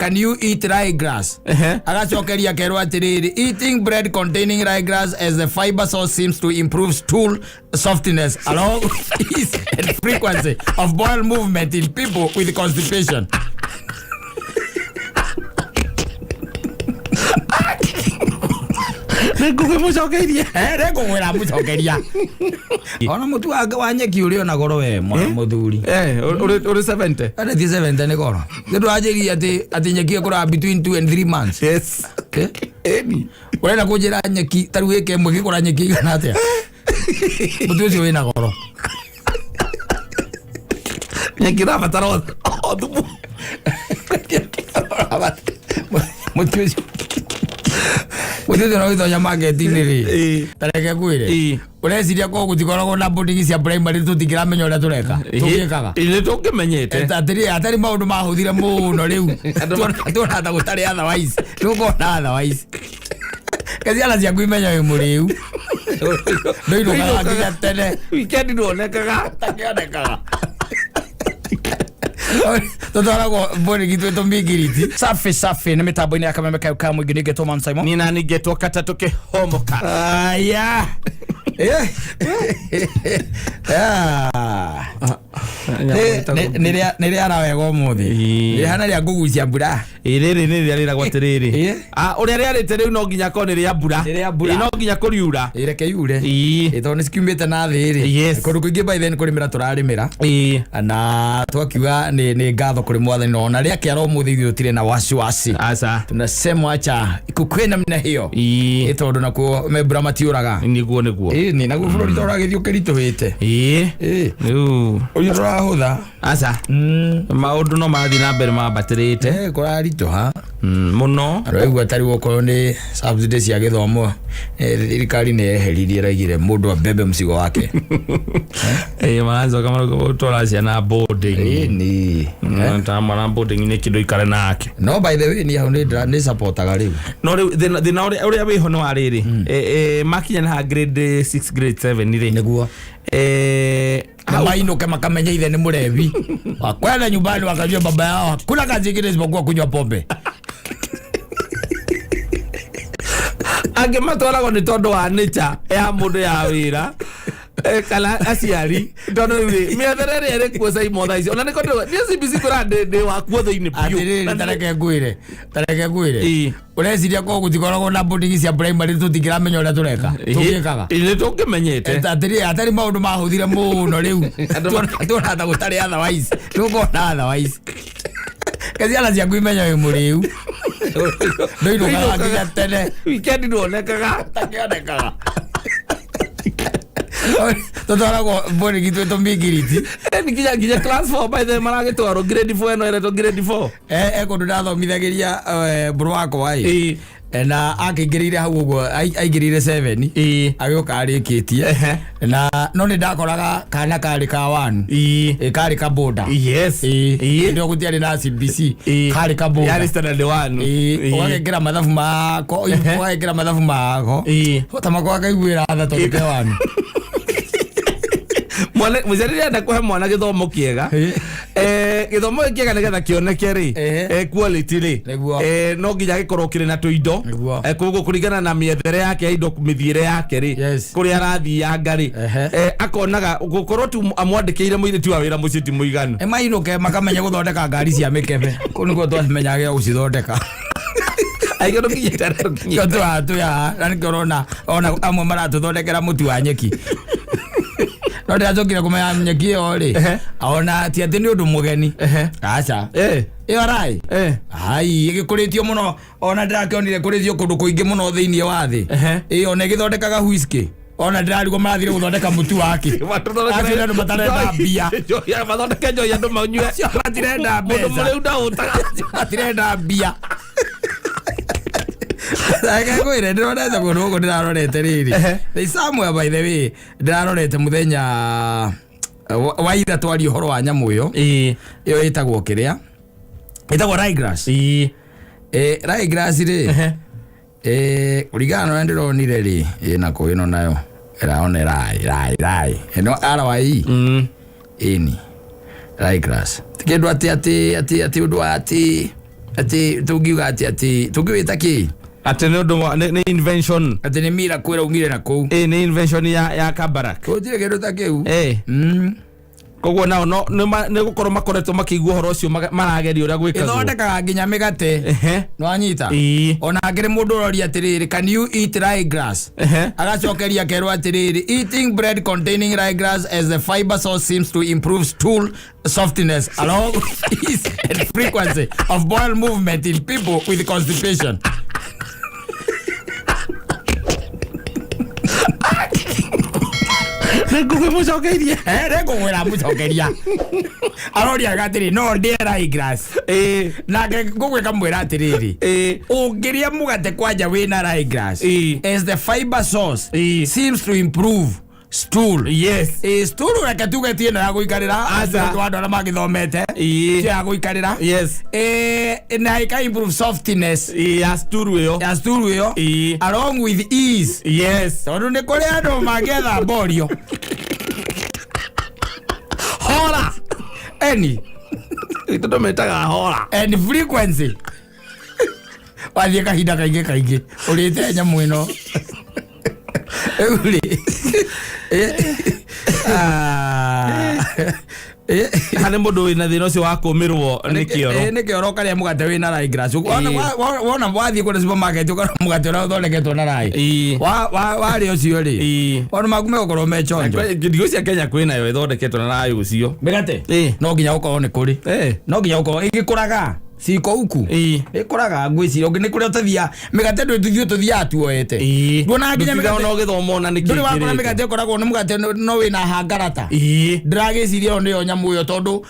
Can you eat rye grass? Agacokeria akerwo atĩrĩrĩ, eating bread containing rye grass as a fiber source seems to improve stool softness along with ease and frequency of bowel movement in people with constipation. Nĩ ngũkĩmũcokeirie. Rĩngũgwĩra mũcokeria ona mũtu wa nyeki ũrĩ ona goro we mwana mũthuri. Ũrĩ 70. Arĩ thi 70 nĩ goro nĩ ndũranjĩria atĩ nyeki ĩkũraga between 2 and 3 months. Yes. Eh? Ĩni. Ũrenda kũnjĩra nyeki ta rĩu ĩka ĩmwe ĩgĩkũra nyeki igana atĩa? Mũtu ũcio wĩna goro. Nyeki ĩrabatara o thumu. Mũtu ũcio no gĩtonya market-inĩ rĩ. Tareke ngwĩre. Ũreciria korwo gũtikoragwo na boarding cia primary tũtingĩramenya ũrĩa tũreka tũgĩkaga? Nĩ tũngĩmenyete. Atĩrĩ atarĩ maũndũ mahũthire mũno rĩu tuona ta gũtarĩ otherwise tũkona otherwise ke ciana ciaku imenya wĩ mũrĩu ndũinũkaga nginya tene. Weekend ndwonekaga. Takĩonekaga tũtwaragwo boarding twĩ tũmingiriti. Safi safi, nĩ mĩtambo-inĩ ya kameme kayo ka mũingĩ nĩngetwo Man Simon. Niĩ nani ngetwo katatũ kĩhomoka. Aya. Nĩ rĩara wega ũmũthĩ. Rĩhana rĩa ngũgucia mbura. Ĩ, rĩrĩ nĩ rĩrĩa rĩragwo atĩrĩrĩ. Ah, ũrĩa rĩarĩte rĩu no nginya akorwo nĩ rĩa mbura. Nĩ rĩa mbura. Ĩ, no nginya kũriura. Ĩ, reke yure. Ĩ. Ĩ, tondũ nĩ cikiumĩte na thĩ rĩ. Kũndũ kũingĩ by then kũrĩmĩra tũrarĩmĩra. Na twakiuga nĩ ngatho kũrĩ mwathani ona rĩa kĩara ũmũthĩ ithuĩ tũtirĩ na wasiwasi. Aca. Tunasema acha ikukwĩ namna hiyo. Ĩ, tondũ nakuo membura matiũraga. Nĩguo. Ĩ, nĩ naguo bũrũri tũragĩthiĩ ũkĩritũhĩte. Ĩ. Ĩ. Rĩu Ũyũ tũrahũtha. Aca, maũndũ no marathiĩ na mbere mambatĩrĩte. Kũraritũha. Mũno. Araigua tarĩu okorwo nĩ subsidy cia gĩthomo, thirikari nĩ yeheririe, ĩraigire mũndũ abebe mzigo wake. Ĩ, maracoka marauga gũtwara ciana boarding. Ĩni. Ta mwana boarding nĩ kĩndũ ikare nake. No by the way niĩ hau nĩ supportaga rĩu. No rĩu thĩna ũrĩa wĩho nĩ wa rĩrĩ, makinya nĩ ha grade 6, grade 7 rĩ. Nĩguo. Na mainũke makamenya ithe nĩ mũrevi, wakwenda nyumbani wakajua baba yao hakuna kazi ingine isipokuwa kunywa pombe. Angĩ matwaragwo nĩ tondũ wa nature ya mũndũ ya wĩra, kana aciari, tondũ rĩu rĩ mĩethere ĩrĩa ĩrĩ kuo Saimo thaa ici ona nĩko niĩ CBC kwĩra ndĩ wakuo thĩinĩ biũ. Atĩrĩrĩ, tareke ngwĩre. Ũreciria korwo gũtikoragwo na boarding cia primary tũtingĩramenya ũrĩa tũreka tũgĩkaga? Nĩ tũngĩmenyete. Atĩrĩ atarĩ maũndũ mahũthire mũno rĩu tuona ta gũtarĩ otherwise tũkona otherwise ke ciana ciaku imenya wĩ mũrĩu ndũinũkaga nginya tene. Weekend ndwonekaga. Takĩonekaga tũtwaragwo boarding twĩ tũmingiriti. Nĩ nginya class 4 by the way maragĩtwarwo grade 4 ĩno ĩretwo grade 4. Kũndũ ndathomithagĩria mbũrũ wakwa ĩ. Na akĩingĩrĩire hau ũguo aingĩrĩire 7. Agĩũka arĩkĩtie. Na no nĩ ndakoraga kana karĩ ka 1. Karĩ ka boda. Hĩndĩ ĩyo gũtiarĩ na CBC. Karĩ ka boda. Yarĩ standard 1. Ũgagĩkĩra mathabu mako, ũgagĩkĩra mathabu mako ta mako akaiguĩra tha tondũ ke 1. Mwana mũciari rĩenda kũhe mwana gĩthomo kĩega, gĩthomo gĩkĩ kĩega nĩgetha kĩoneke rĩ, quality rĩ, no nginya gĩkorwo kĩrĩ na tũindo. Koguo kũringana na mĩethere yake ya indo, mĩthiĩre yake rĩ, kũrĩa arathianga rĩ, akonaga gũkorwo tu amwandĩkĩire mũirĩtu wa wĩra mũciĩ ti mũiganu. Ĩ, mainũke makamenya gũthondeka ngari cia mĩkebe, kũu nĩkuo twamenyaga gũcithondeka. Aingĩ ndũkinyĩte ndũkinyĩte. Kĩo tũratũya na nĩkĩo ũrona ona amwe maratũthondekera mũtu wa nyeki, no ndĩracokire kũmenya nyeki ĩyo rĩ, ona ti atĩ nĩ ũndũ mũgeni. Aca. Ĩyo rai ai ĩgĩkũrĩtio mũno, ona ndĩrakĩonire kũrĩtio kũndũ kũingĩ mũno thĩinĩ wa thĩ. Ĩ, ona ĩgĩthondekaga whisky, ona ndĩrarigwo marathire gũthondeka mũtu wake. Acio nĩ andũ matarenda mbia. Mathondeke njohi andũ manyue. Acio matirenda Mũndũ mbeca. mũrĩu ndaũtaga. Matirenda mbia. Reke ngwĩre, ndĩronete kũndũ gũkũ ndĩrarorete rĩrĩ. There is somewhere, by the way, ndĩrarorete mũthenya wa ira twaria ũhoro wa nyamũ ĩyo. Ĩyo ĩtagwo kĩrĩa ĩtagwo ryegrass. Ryegrass rĩ, kũringana na ũrĩa ndĩronire rĩ, ĩna kũ ĩno nayo ĩraona rai rai rai ĩno RYE. Ĩni ryegrass ti kĩndũ atĩ ũndũ wa atĩ. Atĩ tũngiuga atĩ atĩ tũngĩwĩta kĩ? Atĩ nĩ ũndũ wa nĩ invention. Atĩ nĩ miracle ĩraumire na kũu. Ĩ nĩ invention ya Kabarak. Gũtirĩ kĩndũ ta kĩu. Koguo nao no nĩ gũkorwo makoretwo makĩigua ũhoro ũcio marageria ũrĩa gwĩkagwo. Ĩthondekaga nginya mĩgate. Nĩwanyita? Ona angĩrĩ mũndũ ũroria atĩrĩrĩ, can you eat rye grass? Agacokeria akerwo atĩrĩrĩ, eating bread containing rye grass as the fiber source seems to improve stool softness along with ease and frequency of bowel movement in people with constipation. Nĩ ngũkĩmũcokeirie. Nĩ ngũkwĩra mũcokeria. Aroria atĩrĩ, no ndĩe rye grass. Nake ngũgwĩka mwĩra atĩrĩrĩ, ũngĩrĩa mũgate kwanja wĩna rye grass as the fiber source seems to improve stool. Yes. Stool reke tuge ti ĩno ya gũikarĩra. Aca. Andũ arĩa magĩthomete. Ĩĩ. Ti ya gũikarĩra. Yes. Na ĩka improve softness. Ya stool ĩyo. Ya stool ĩyo. Along with ease. Yes. Tondũ nĩ kũrĩ andũ mangĩetha mborio. Hora. Any. Tondũ metaga hora. And frequency. Wathiĩ kahinda kaingĩ kaingĩ ũrĩte nyamũ ĩno. Rĩu rĩ, Harĩ mũndũ wĩna thĩna ũcio wa kũmĩrwo nĩ kĩoro. Nĩ kĩoro ũkarĩa mũgate wĩna rye grass. Wona wathiĩ kũrĩa supermarket ũkona mũgate ũrĩa ũthondeketwo na rye. Warĩa ũcio rĩ, maũndũ maku megũkorwo me chonjo. Ndigũ cia Kenya kwĩnayo ĩthondeketwo na rye ũcio. Mĩgate? No nginya gũkorwo nĩ kũrĩ. No nginya gũkorwo ĩgĩkũraga ciko uku. Ĩkũraga ngwĩciria ũngĩ nĩ kũrĩa ũtathia mĩgate ndũrĩ tũthiĩ tũthiaga tuoete. Nduonaga nginya Ndũthiaga mĩgate ona ũgĩthoma ona nĩkĩ Ndũrĩ wakora kĩrĩte. mĩgate ĩkoragwo nĩ mũgate no wĩna hangarata. Ndĩragĩciria ĩyo nĩyo nyamũ ĩyo tondũ,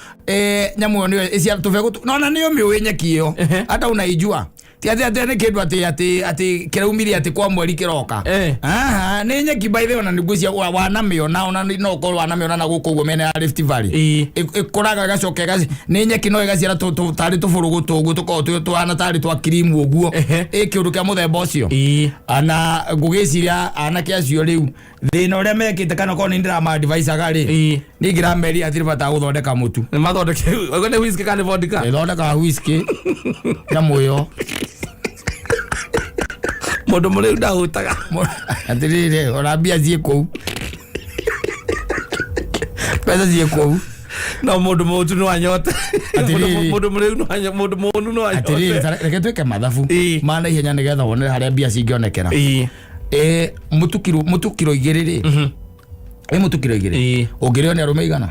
nyamũ ĩyo nĩyo ĩcia tũbegũ no na nĩyo mĩũĩ nyeki ĩyo. Hata unaijua. Ti atĩ atĩ nĩ kĩndũ atĩ atĩ atĩ kĩraumire atĩ kwa mweri kĩroka. Aha, nĩ nyeki by the way ona nĩngwĩciria wanamĩona ona no ũkorwo wanamĩona na gũkũ ũguo mĩena ya Rift Valley. Ĩkũraga ĩgacoka nĩ nyeki no ĩgaciara tarĩ tũbũrũgũ tũguo tũkoragwo tũhana tarĩ twa cream ũguo. Ĩ kĩũndũ kĩa mũthemba ũcio. Ana ngũgĩciria anake acio rĩu thĩna ũrĩa mekĩte kana okorwo nĩ ndĩrama-advisaga rĩ, niĩ ngĩrameria hatirĩ bata wa gũthondeka mũtu. Nĩ mathondeke, ũguo nĩ whisky kana nĩ vodka? Ĩthondekaga whisky nyamũ ĩyo. Mũndũ mũrĩu ndahũtaga. Atĩrĩrĩ, ona mbia ciĩ kũu. Mbeca ciĩ kũu. No mũndũ mũhũtu no anyote. Atĩrĩrĩ. Mũndũ mũrĩu no anyote, mũndũ mũhũnu no anyote. Atĩrĩrĩ, reke twĩke mathabu. Ma naihenya nĩgetha wone harĩa mbia cingĩonekera. Mũtu kiro igĩrĩ rĩ. Mũtu kiro igĩrĩ. Ũngĩrĩo nĩ arũme igana?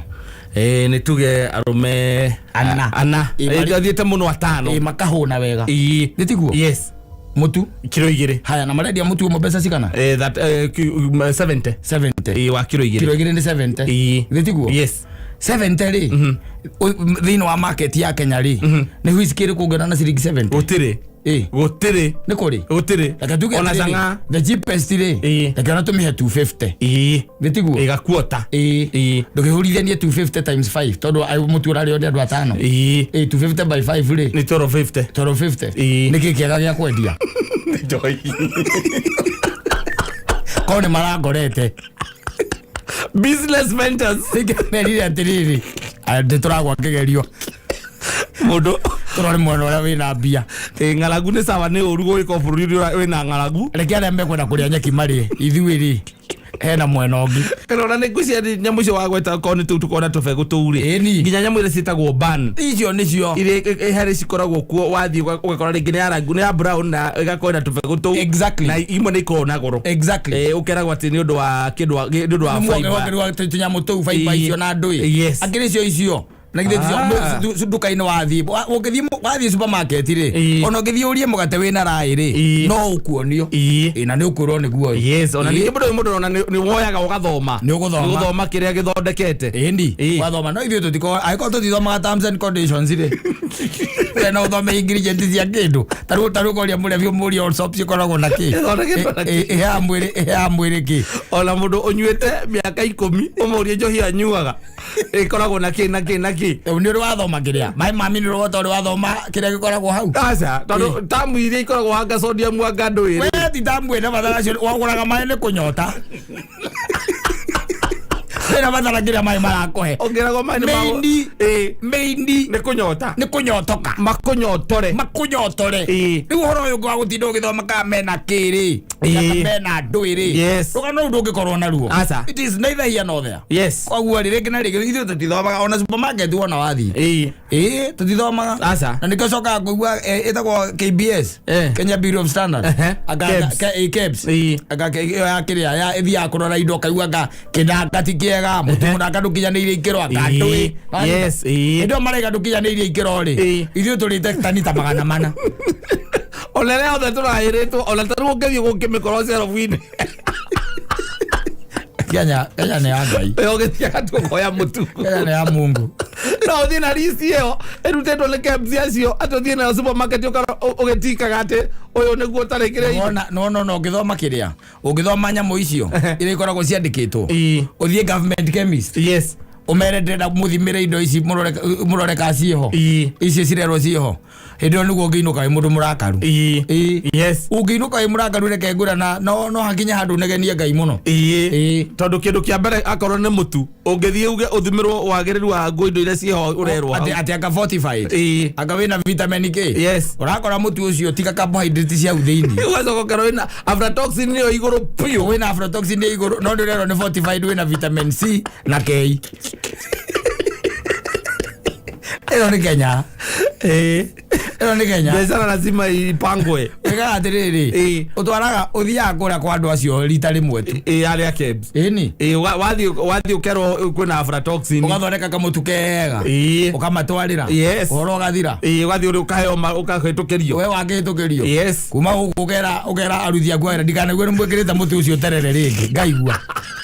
Nĩ tuge arũme Ana. Ana. Ndathiĩte mũno atano. Makahũna wega. Nĩ tiguo? Yes. Mũtu? Kiro igĩrĩ. Haya, na marendia mũtu ũmwe mbeca cigana? That 70. 70. Wa kiro igĩrĩ. Kiro igĩrĩ nĩ 70. Nĩ tiguo? Yes. 70 rĩ. Thĩinĩ wa market ya Kenya rĩ, nĩ whisky ĩrĩkũ ũngĩona na ciringi 70? Gũtirĩ. Gũtirĩ. Nĩ kũrĩ? Gũtirĩ. Reke tuge Ona atĩrĩrĩ, cang'aa. the cheapest rĩ, reke ona tũmĩhe 250. Nĩ tiguo? Ĩgakuota. Ndũkĩhũrithanie 250 times 5, tondũ mũtu ũrarĩo nĩ andũ atano. 250 by 5 rĩ. Nĩ 1250. 1250. Nĩ kĩ kĩega gĩa kwendia? Nĩ njohi. Korwo nĩ marangorete. Business ventures. Nĩngĩmerire atĩrĩrĩ, nĩ tũragwa kĩgerio. Mũndũ Tũrore mwena ũrĩa wĩna mbia. Ng'aragu nĩ sawa, nĩ ũru gũgĩkorwo bũrũri ũrĩa wĩna ng'aragu. Reke arĩa mekwenda kũrĩa nyeki marĩe, ithuĩ rĩ, hena mwena ũngĩ. Kana ona nĩ ngwĩciria nĩ nyamũ icio wagweta okorwo nĩ tũu tũkoragwo na tũbegũ tũu rĩ. Nginya nyamũ iria ciĩtagwo ban. Icio nĩcio. Iria harĩ cikoragwo kuo, wathiĩ ũgakora rĩngĩ nĩ ya rangi, nĩ ya brown na ĩgakorwo na tũbegũ tũu. Na imwe nĩ ikoragwo na goro. Ũkeragwo atĩ nĩ ũndũ wa kĩndũ wa, nĩ ũndũ wa Nĩ fiber. mwongerwo tũnyamũ tũu, fiber icio na ndũĩ. Akĩrĩ cio icio. Na githĩ ticio, nduka-inĩ wathiĩ, ũngĩthiĩ wathiĩ supermarket rĩ, ona ũngĩthiĩ ũrie mũgate wĩna raĩ rĩ, no ũkuonio. Na nĩ ũkwĩrwo nĩguo ĩ. Yes, ona ningĩ mũndũ ũyũ mũndũ ona nĩ woyaga ũgathoma. Nĩ ũgũthoma. Nĩ ũgũthoma kĩrĩa gĩthondekete. Ĩni, wathoma. No ithuĩ tũtikoragwo, angĩkorwo tũtithomaga terms and conditions rĩ, we no ũthome ingredients cia kĩndũ. Ta rĩu, ta rĩu ũkoria mũrebi ũmũrie all soaps ikoragwo na kĩ? Ĩthondeketwo na kĩ? Ĩheaga mwĩrĩ kĩ? Ona mũndũ ũnyuĩte mĩaka ikũmi, ũmũrie njohi anyuaga, ĩkoragwo na kĩ, na kĩ, na kĩ? Rĩu nĩ ũrĩ wathoma kĩrĩa? Maĩ ma mineral water ũrĩ wathoma kĩrĩa gĩkoragwo hau? Aca, tondũ tamu iria ikoragwo hanga sodium anga ndũĩ rĩ. We ti tamu ĩna mathaa macio, wagũraga maĩ nĩ kũnyota. Ndĩrabatara kĩrĩa maĩ marakũhe. Ũngĩragwo maĩ nĩ Mĩindi. Ĩĩ. Mĩindi. Nĩ kũnyota. Nĩ kũnyotoka. Makũnyotore. Makũnyotore. Ĩĩ. Rĩu ũhoro ũyũ ũngĩ wa gũtinda ũgĩthoma kana mena kĩrĩ. Ĩĩ. Kana mena ndũĩ rĩ. Yes. Rũgano rũu ndũngĩkorwo naruo. Aca. It is neither here nor there. Yes. Koguo rĩ, rĩngĩ na rĩngĩ ithuĩ tũtithomaga ona supermarket wona wathiĩ. Ĩĩ. Ĩĩ, tũtithomaga. Aca. Na nĩkĩo cokaga kũigua ĩtagwo KBS. Eh. Kenya Bureau of Standards. Ehe. Anga KEBS. KEBS. Ĩĩ. Anga ĩyo ya kĩrĩa ya ĩthiaga kũrora indo ũkaigua anga kĩndanga ti kĩega, mũtu mũnanga ndũkinyanĩirie ikĩro, anga Ĩĩ. ndũĩ. Yes, ĩĩ. Hĩndĩ ĩyo maraiga ndũkinyanĩirie ikĩro rĩ, Ĩĩ. ithuĩ tũrĩte tani ta 400. Ona rĩa othe tũraĩrĩtwo ona ta rĩu ũngĩthiĩ gũkĩmĩkorwo cerobu-inĩ. Kenya, Kenya nĩ ya Ngai. Ĩyo ũgĩthiaga tu ũkoya mũtu. Kenya nĩ ya Mungu. No ũthiĩ na list ĩyo ĩrutĩtwo nĩ KEBS acio atĩ ũthiĩ nayo supermarket ũgĩtikaga atĩ ũyũ nĩguo ũtarĩkĩrĩa indo. Nona nona no ũngĩthoma kĩrĩa, ũngĩthoma nyamũ icio iria ikoragwo ciandĩkĩtwo. Ĩĩ. Ũthiĩ government chemist. Yes. Ũmere ndĩrenda mũthimĩre indo ici mũrore kana ciĩho. Ĩĩ. Icio cirerwo ciĩho. Hĩndĩ ĩyo nĩguo ũngĩinũka wĩ mũndũ mũrakaru. Ĩĩ. Ĩĩ. Yes. Ũngĩinũka wĩ mũrakaru reke ngwĩra na no hakinye handũ ũnegenie Ngai mũno. Ĩĩ. Ĩĩ. Tondũ kĩndũ kĩa mbere akorwo nĩ mũtu ũngĩthiĩ uge ũthimĩrwo wagĩrĩru wa nguo indo iria ciĩho ũrerwo hau. Atĩ anga fortified. Ĩĩ. Anga wĩna vitamin K. Yes. Ũrakora mũtu ũcio tiga carbohydrate cia hau thĩinĩ. Ũgacoka ũkerwo wĩna aflatoxin nĩyo igũrũ biũ. Wĩna aflatoxin nĩ igũrũ no ndĩrerwo nĩ fortified wĩna vitamin C na K. Ĩno nĩ Kenya. Ĩĩ. Ĩno nĩ Kenya. Biacara lazima ipangwe. Wĩkaga atĩrĩrĩ. Ĩĩ. Ũtwaraga ũthiaga kũrĩa kwa andũ acio rita rĩmwe tu. Ĩĩ arĩa KEBS. Ĩni. Ĩĩ wathiĩ ũkerwo kwĩna aflatoxin. Ũgathondeka kamũtu kega. Ĩĩ. Ũkamatwarĩra. Yes. Ũhoro ũgathira. Ĩĩ ũgathiĩ ũrĩ ũkaheo ũkahĩtũkĩrio. We wakĩhĩtũkĩrio. Yes. Kuma gũkũ ũkera aruthi aku wĩra ndikanaigue nĩ mwĩkĩrĩte mũtu ũcio terere rĩngĩ. Ngaigua.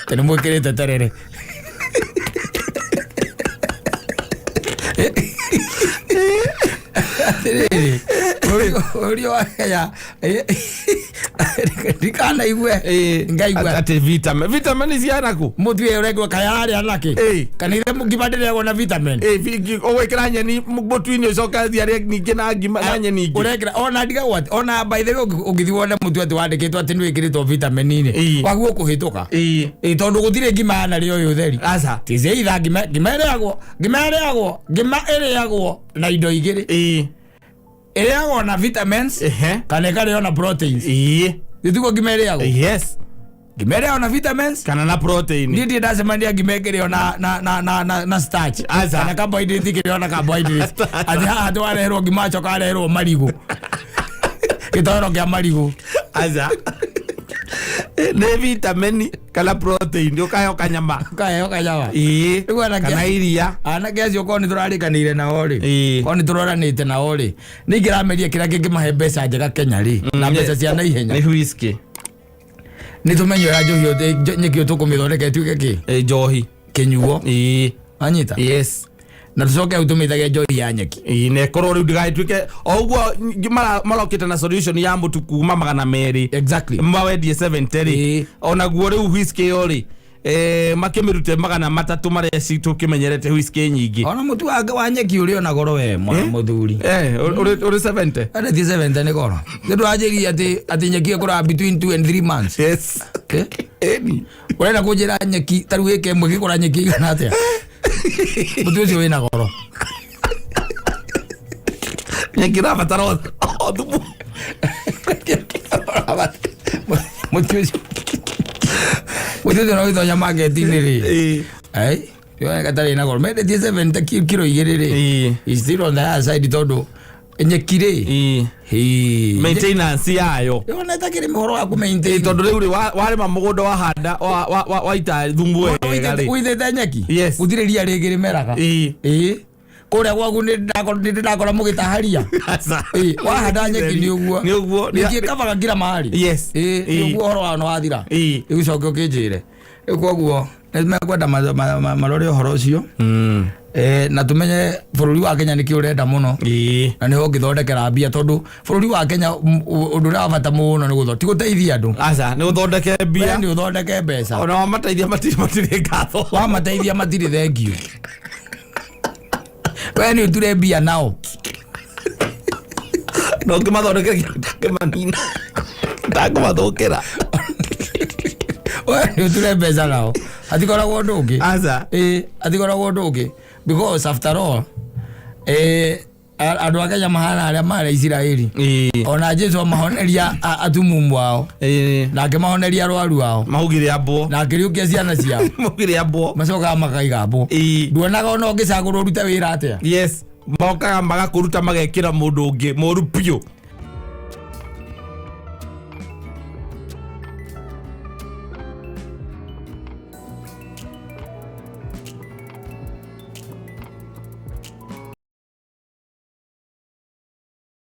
Atĩ nĩ mwĩkĩrĩte terere. Atĩrĩrĩ, ũrĩa wa Kenya, ndikanaigue. Ĩĩ. Ngaigua. Atĩ vitamin. Vitamin ciana kũ? Mũtu ũyũ ũrekwo kaya arĩa nakĩ? Ĩĩ. Kana ithe ngima ndĩrĩagwo na vitamin? Ĩĩ, ũgwĩkĩra nyeni mũtu-inĩ ũcoke athiĩ arĩe ningĩ na ngima na nyeni ingĩ. Ũrekĩra ona ndigagwo atĩ ona by the way ũngĩthiĩ wone mũtu atĩ wandĩkĩtwo atĩ nĩ wĩkĩrĩtwo vitamin-inĩ. Ĩĩ. Waguo kũhĩtũka. Ĩĩ. Ĩĩ, tondũ gũtirĩ ngima yanarĩo ũyũ ũtheri. Aca. Ti either ngima, ngima ĩrĩagwo, ngima ĩrĩagwo, ngima ĩrĩagwo na indo igĩrĩ. Ĩĩ. Ĩrĩagwo na vitamins Ehe. kana ĩkarĩo na proteins. Ĩĩ. Nĩtiguo ngima ĩrĩagwo? Yes. Ngima ĩrĩagwo na vitamins Kana na protein. Niĩ ndirĩ ndacemania ngima ĩkĩrĩo na starch. Aca. Kana carbohydrate ĩkĩrĩo na carbohydrate. Atĩ haha atĩ wareherwo ngima acoka areherwo marigũ. Gĩtoero kĩa marigũ. Aca. Nĩ vitamin kana protein ũkaheo kanyama. Ũkaheo kanyama. Ĩĩ. Rĩu anake Kana iria. Anake acio korwo nĩ tũrarĩkanĩire nao rĩ. Ĩĩ. Korwo nĩ tũroranĩte nao rĩ. Nĩ ingĩrameria kĩrĩa kĩngĩmahe mbeca njega Kenya rĩ. Na mbeca cia naihenya. Nĩ whisky. Nĩ tũmenye ũrĩa njohi nyeki ĩyo tũkũmĩthondeka ĩtuĩke kĩ? Ĩĩ, njohi. Kĩnyuo. Ĩĩ. Wanyita? Yes. Na tũcoke hau tũmĩtage njohi ya nyeki. Ĩĩ, na ĩkorwo rĩu ndĩgagĩtuĩke o ũguo marokĩte na solution ya mũtu kuma 200. Exactly. Mawendie 70 rĩ. Ĩĩ. Onaguo rĩu whisky ĩyo rĩ, makĩmĩrute 300 marĩa tũkĩmenyerete whisky nyingĩ. Ona mũtu wa nyeki ũrĩ ona goro we mwana mũthuri. Ũrĩ 70. Ate ti 70 nĩ goro. Nĩ ndũranjĩria atĩ nyeki ĩkũraga between 2 and 3 months. Yes. Eh? Ĩni. Ũrenda kũnjĩra nyeki ta rĩu ĩka ĩmwe ĩgĩkũra nyeki igana atĩa? Mũtu ũcio wĩna goro. Nyeki ĩrabatara o thumu. Mũtu ũcio. Mũtu ũcio no ũgĩtonya market-inĩ rĩ. Ĩĩ. Ai, yoneka gatarĩ na goro. Mendetie 70 kiro igĩrĩ rĩ. Ĩĩ. Is still on the higher side tondũ nyeki rĩ. Ĩĩ. Hĩ. Maintenance yayo. Yona ĩtakĩrĩ ũhoro wa kũ-maintain. Ĩĩ, tondũ rĩu rĩ warĩma mũgũnda wahanda waita thumu wega rĩ. Ũithĩte nyeki? Yes. Gũtirĩ ria rĩngĩ rĩmeraga. Ĩĩ. Ĩĩ. Kũrĩa gwaku nĩ ndĩrakora mũgĩtaharia. Aca. Ĩĩ, wahanda nyeki nĩ ũguo. Nĩ ũguo. Nyeki ĩkavaga kila mahali. Yes. Ĩĩ, nĩ Ĩĩ. ũguo ũhoro wa nĩ wathira. Ĩĩ. Rĩu ũcoke ũkĩnjĩre. Rĩu koguo nĩ mekwenda marore ũhoro ũcio. Na tumenye bũrũri wa Kenya nĩkĩ ũrenda mũno. Ĩĩ. Na nĩho ũngĩthondekera mbia tondũ bũrũri wa Kenya ũndũ ũrĩa wa bata mũno nĩ ti gũteithia andũ. Aca, nĩ ũthondeke mbia. We nĩ ũthondeke mbeca. Ona wamateithia matirĩ ngatho. Wamateithia matirĩ thengiũ. We nĩ ũture mbia nao. Na ũngĩmathondekera kĩndũ ndangĩmanina. Ndangĩmathũkĩra. We nĩ ũture mbeca nao. Hatikoragwo ũndũ ũngĩ. Aca. Ĩĩ, hatikoragwo ũndũ ũngĩ, because after all, andũ a Kenya mahana arĩa marĩ Isiraeli. Ona Jesu amahoneria atumumu ao na akĩmahoneria arwaru ao Maugire ambwo. na akĩriũkia ciana ciao. Maugire ambwo. Macokaga makaiga mbũ. Nduonaga ona ũngĩcagũrwo ũrute wĩra atĩa. Yes, mokaga magakũruta, magekĩra mũndũ ũngĩ mũru biũ.